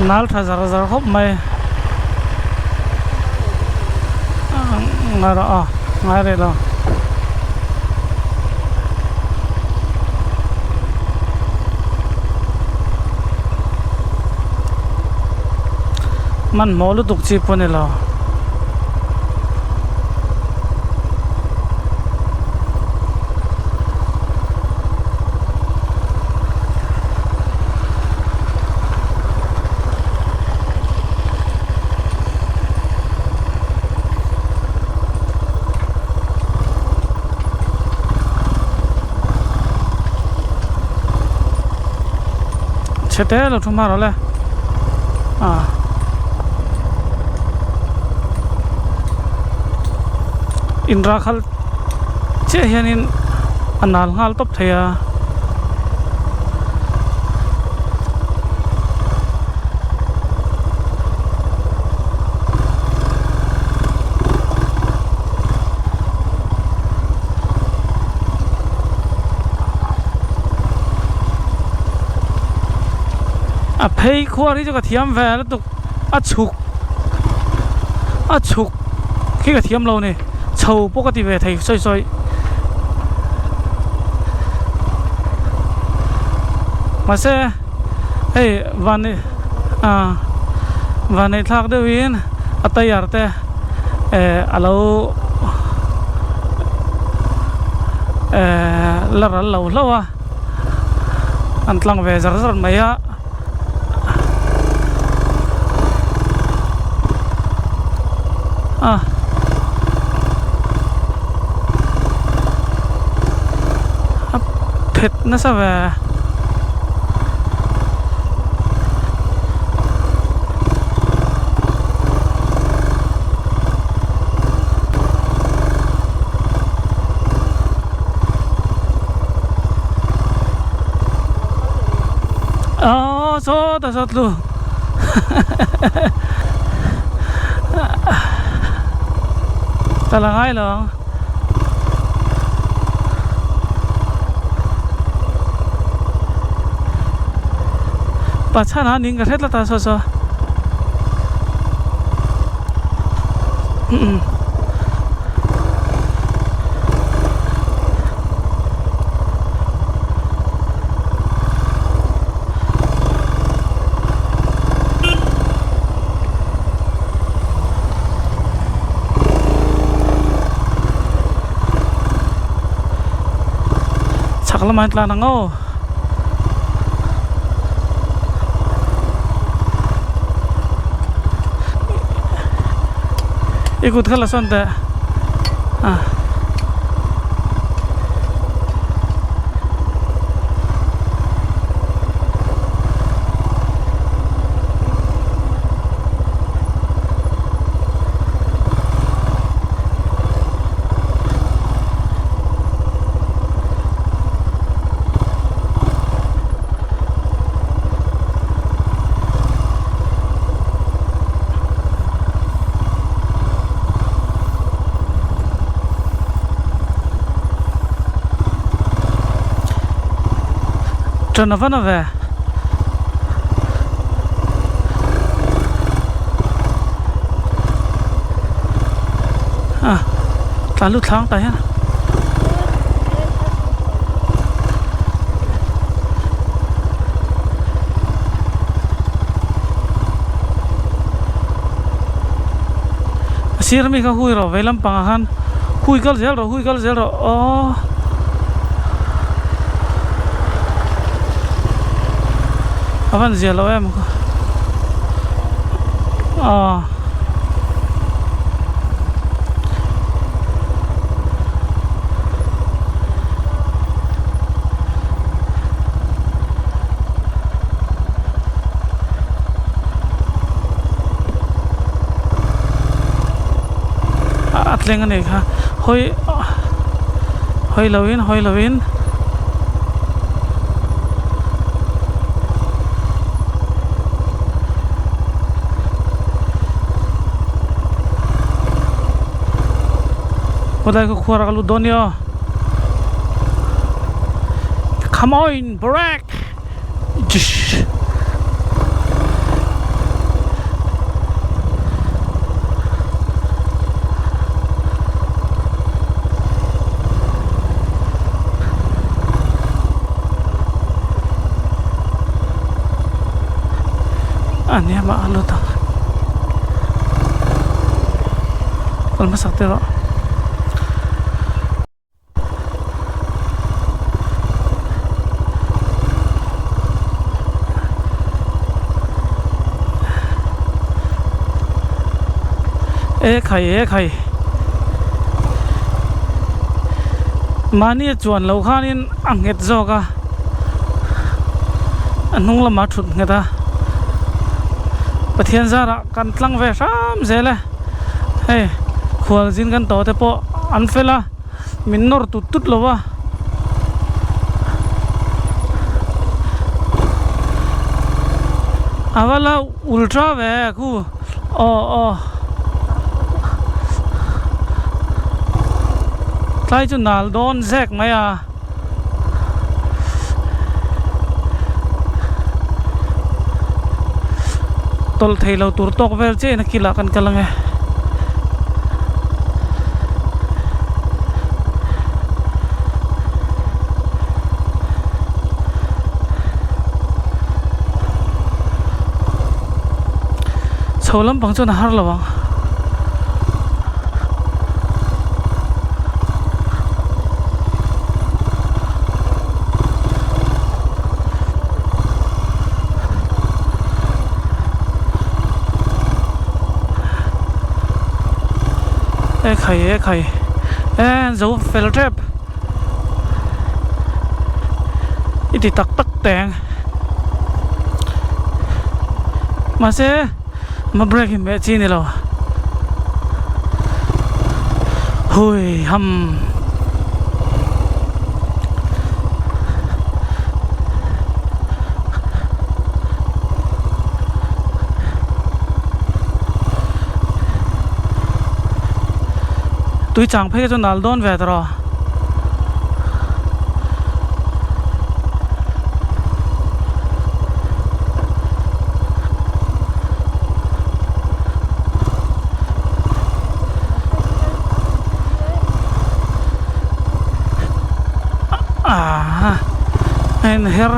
Nal tha zar zar khawp mai. Ngai rawh aw ngai rih lo. Hmanhmawh lutuk chi pawh a ni lo. Chhe te lo thu hma rawh le ah. Inra khalh chiah hianin a nal nghal tawp thei a. A phei khuar hi chu ka thiam ve lutuk a chhuk a chhuk khi ka thiam lo a ni chho pawh ka ti ve thei sawi sawi mahse hei van ah vanneih thlak deuhin a tyre te eh a lo eh la ral lo hlauh a an tlang ve zar zar mai a. A a phet nasa ve. Aw sawt a sawt lu ka la ngai lo ang pachhan a ning ka hre tlat a saw saw Chhak lamah hian tlan ang aw. I kut kha la sawn teh ah. Ṭan a va na ve. A tlan lut thlang tah hian. A sir ami kha hui rawh vei lampangah khan hui kal zel rawh hui kal zel rawh aww a van zia lo em aw. A tleng a nih kha hawi hawi lo in hawi lo in khawlai kha khuar a ka lut dawn nia come on break. A hniam ah a lut ang. Kal hmasak te rawh. E khai e khai mahni a chuan loh khanin a nghet zawk a a hnung lamah a thut nghet a Pathian zarah kan tlang ve hram zel e hei khual zin kan tawh te pawh an fel a. Min nawr tut tut lo a. A va la ultra ve khu aw aw. Tlai chu nal dawn zek mai a. Tawlh thei lo tur tawk vel chiah in a kilah kan kal ange. Chho lampang chuan a har lo ang. E khai e khai e an zo fel tep i ti tak tak teng mahse ma brake hi meh chi ni lo hui ham. Tui chang phei chu nal dawn ve tawh ah a in her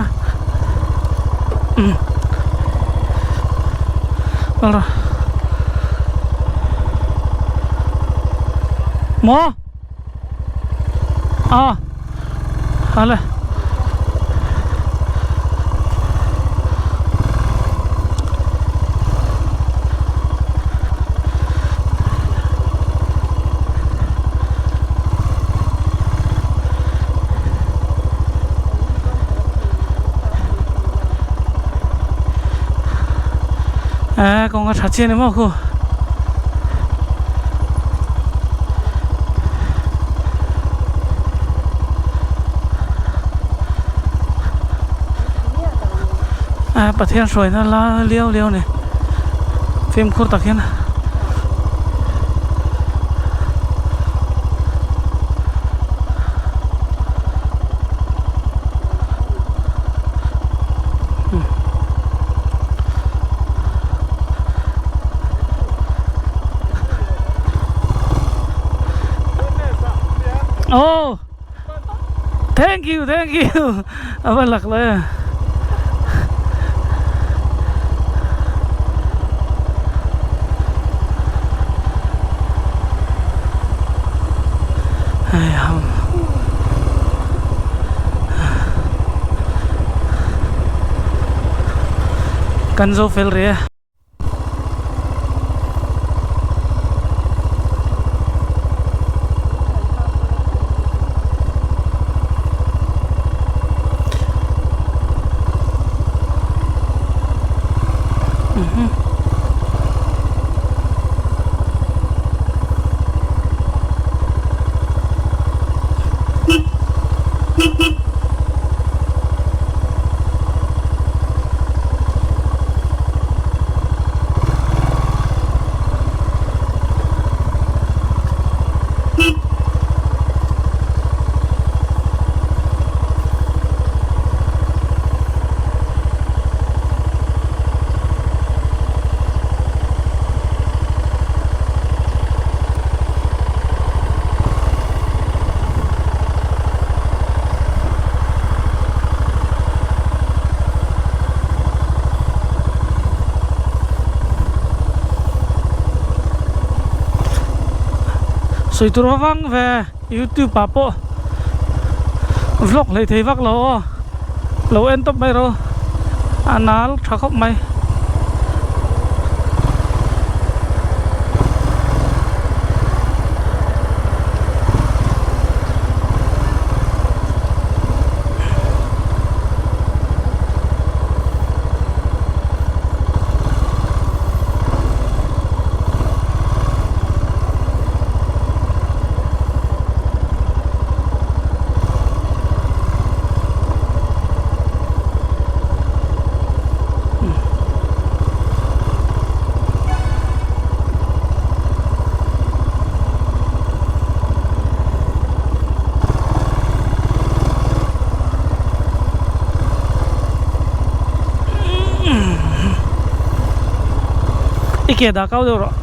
maw ah ale. Eh kawng a tha chian emaw khu eh Pathian hruaina la liau liau a ni fimkhur tak hian. Oh thank you thank you a va lak lo e Kan zo fel rih e. Sawi tur va vang ve youtube ah pawh vlog hlei thei vak lo aw lo en tawp mai rawh a nal tha khawp mai. I ke dah kau deuh rawh.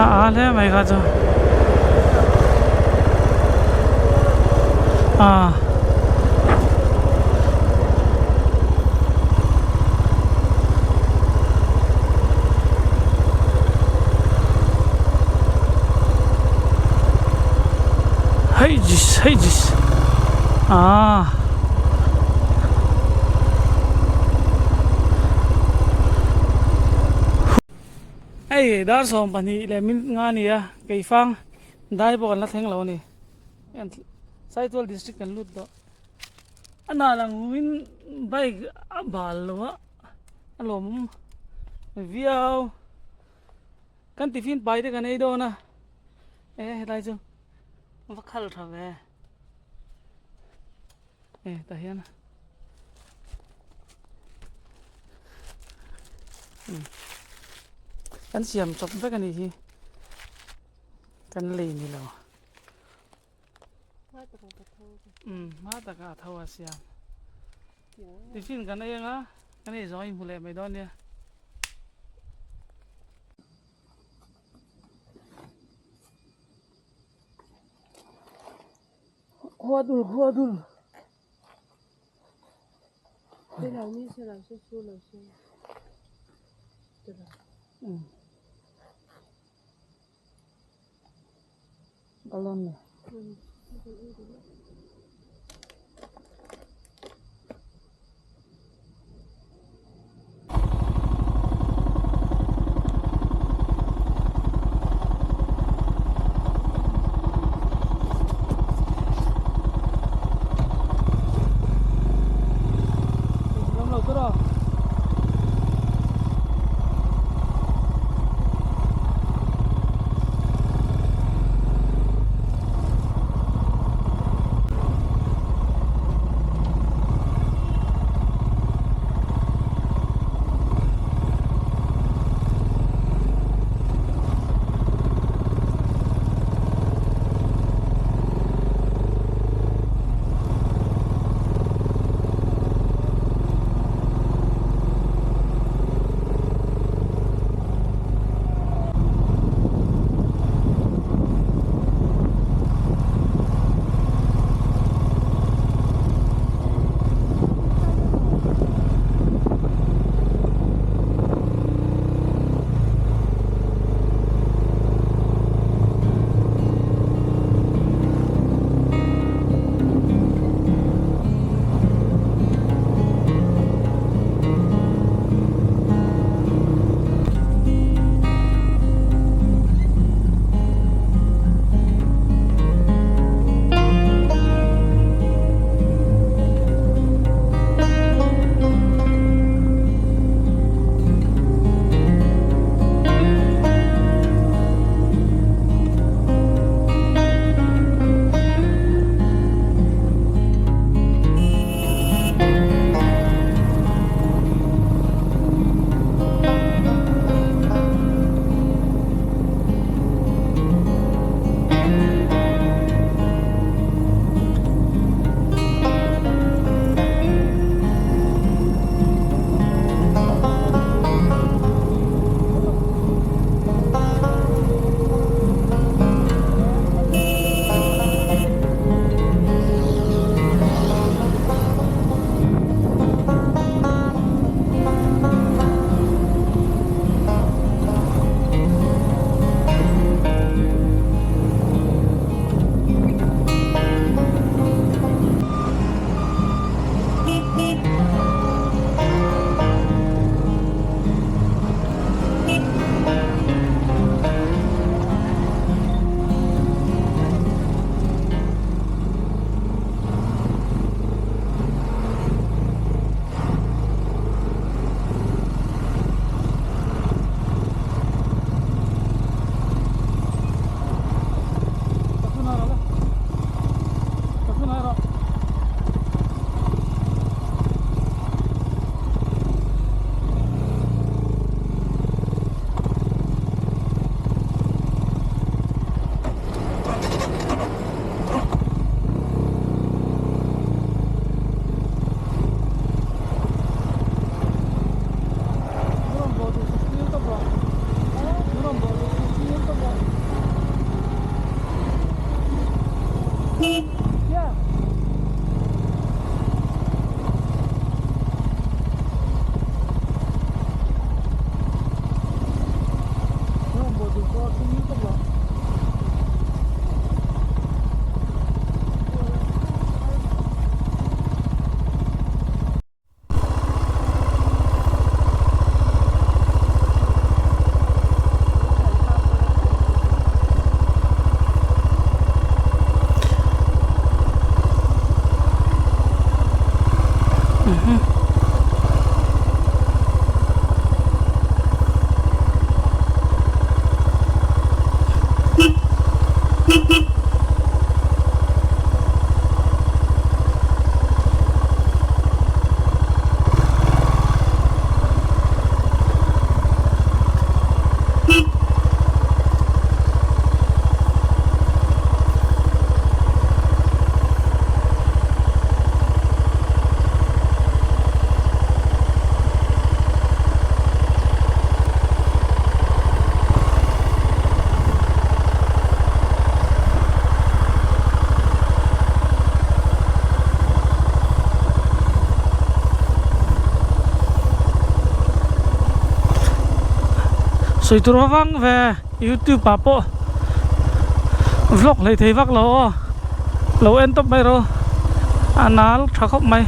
A a hle mai kha chu a. Hei jis hei jis aaa. Hei dar 12 leh minute nga a ni a keifang dai pawh kan la thleng lo a ni Saitual district kan lut tawh a nal ang in bike a bal lo a a lawmawm viau. Kan tiffin pai te kan ei dawn a e helai chu va khal tha ve e tah hian kan siam chawp vek a nih hi kan lei ni lo hma taka a tho a siam tiffin kan ei anga kan ei zawng a inhmu leh mai dawn nia. Khua dul khua dul. Kalon. Sawi tur vang ve youtube ah pawh vlog hlei thei vak lo aw lo en tawp mai rawh a nal tha khawp mai.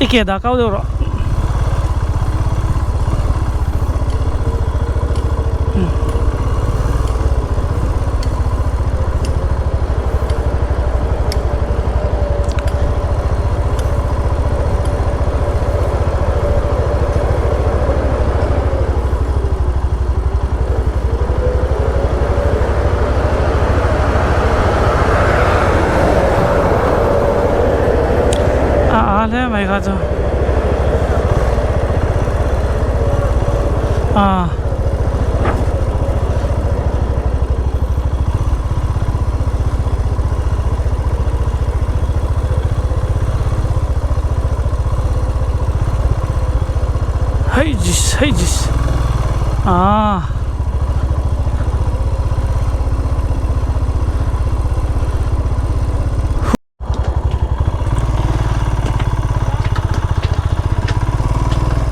I ke dah kau deuh rawh. A a hle mai kha chu a. Hei jis hei jis aaa.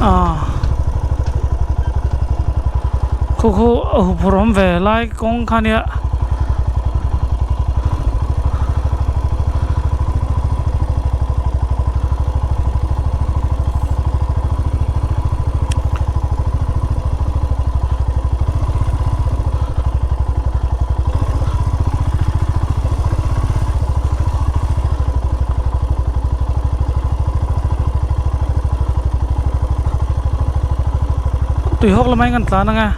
Aaa khu khu a huphurh awm ve lai kawng kha nia. Tui hawk lamah hian kan tlan ang e.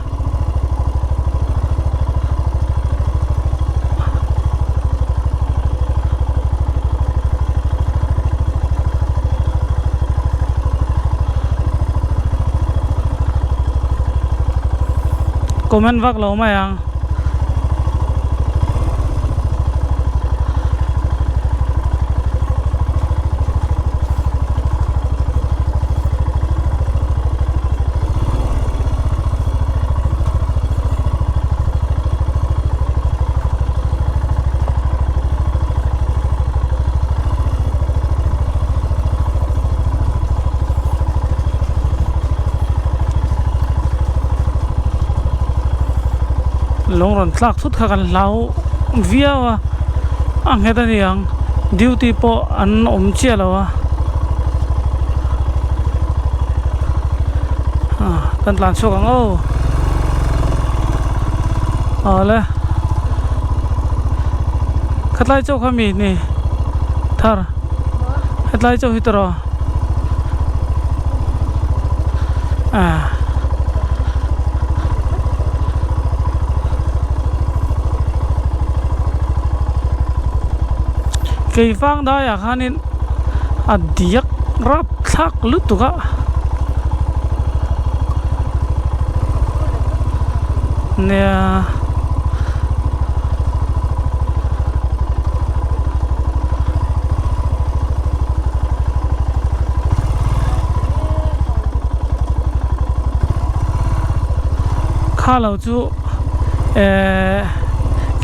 Comment vak lo mai ang. Lung rawn tlak thut kha kan hlau viau a a nghet a ni ang duty pawh an awm chiah lo a kan tlan chhuak ang aw awle khatlai chauh kha mi ni thar hetlai chauh hi tawh ah. Keivang daiah khanin a diak rap thlak lutuk a nia. Kha lo chu ehh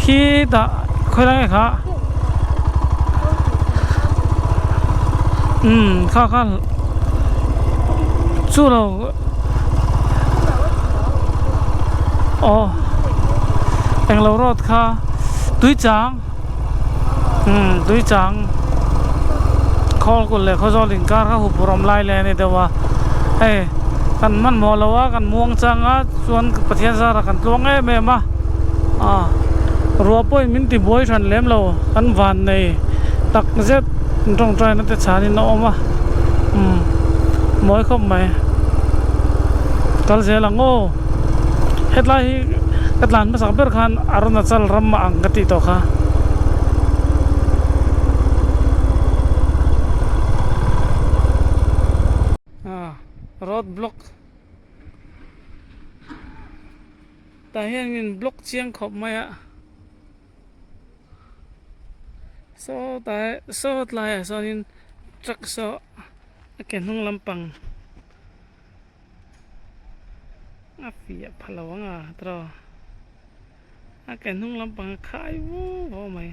khitah khawi lai nge kha umm kha kha chu lo aw englo road kha tui chang umm tui chang khawl kut leh khawzawl inkar kha huphurh awm lai leh a ni deuh a hei kan hmanhmawh lo a kan muang chang a chuan Pathian zara kan tluang em em a ah ruah pawhin min ti buai hran lem lo kan van nei tak zet tawngtai na te chhanin a awm a umm mawi khawp mai. Kal zel ang aw. Hetlai hi ka tlan hmasak ber khan Arunachal ram a ang ka tih tawh kha. Road block tah hian min block chiang khawp mai a saw tlai saw tlaiah sawnin truck saw a ke hnung lampang a fiah pha lo ang a tiraw a ke hnung lampang a khai vu vau mai.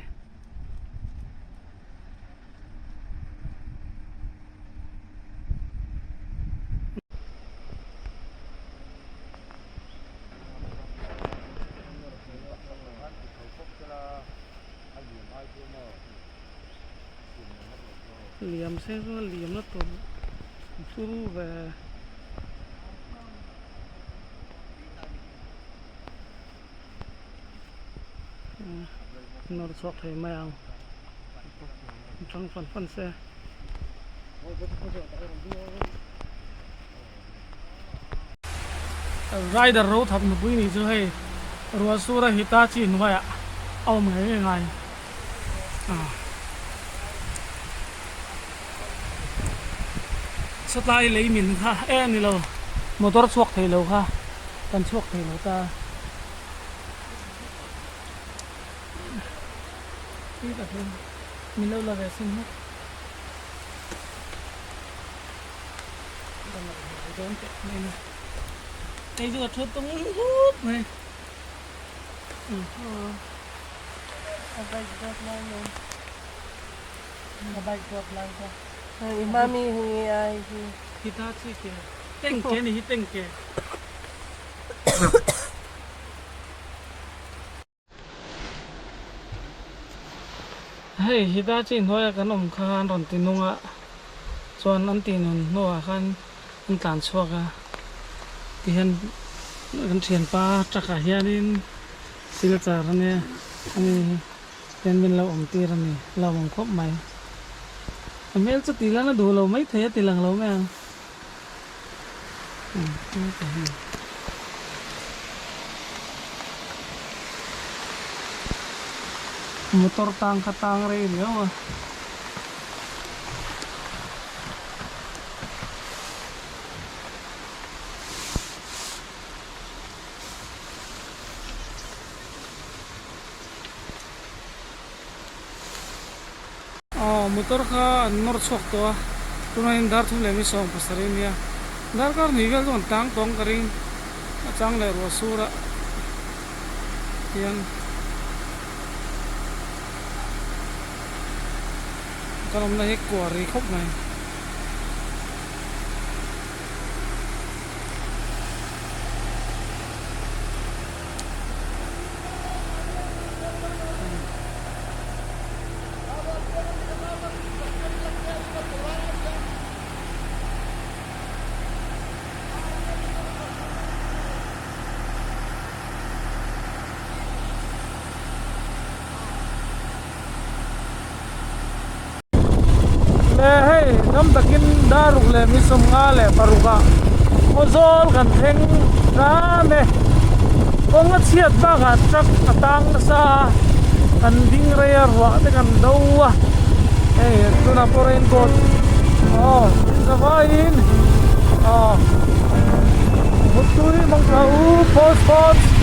Liam se chu liam na tur turu ve. Nawr chhuak thei mai ang tang fan fan se. Rider ro thap nupui nih chu hei ruah sura Hitachi hnuaiah a awm ngei ngei ngai Sawtlai lei min kha e a ni lo motor chhuak thei lo kha kan chhuak thei lo ta. Min lo la ve sin hmak. Hei chu ka thu tung hut mai. A bike drive lai maw? A bike drive lai kha. Hei mami hi ai hi. Hitachi ke. Tank ke ni hi tank ke. Hei Hitachi hnuaia kan awm khan rawn ti nung a, chuan an tih nun hnuah khan an tlan chhuak a, tihian kan thianpa truck ah hianin silchar ania ani hian min lo awm tir a ni, lo awm khawp mai. A hmel chu tih lan a duh lo maithei a ti lang lo mai ang. Motor tang kha tang rei riau a. Aw motor kha an nawr chhuak tawh a tunah hian dar thum leh mi 70 a nia darkar hnih vel chu an tang tawng ka ring a chang leh ruah sur ah hian kan awmna hi kuah ri khawp mai. Le hei dam takin dar ruk leh mi 56 ah Khawzawl kan thleng ram e kawng a chhiat bakah truck a tang nasa a kan ding rei a ruah te kan do a hei tunah pawh raincoat aw in zavaiin aw mutui mangtha u post post.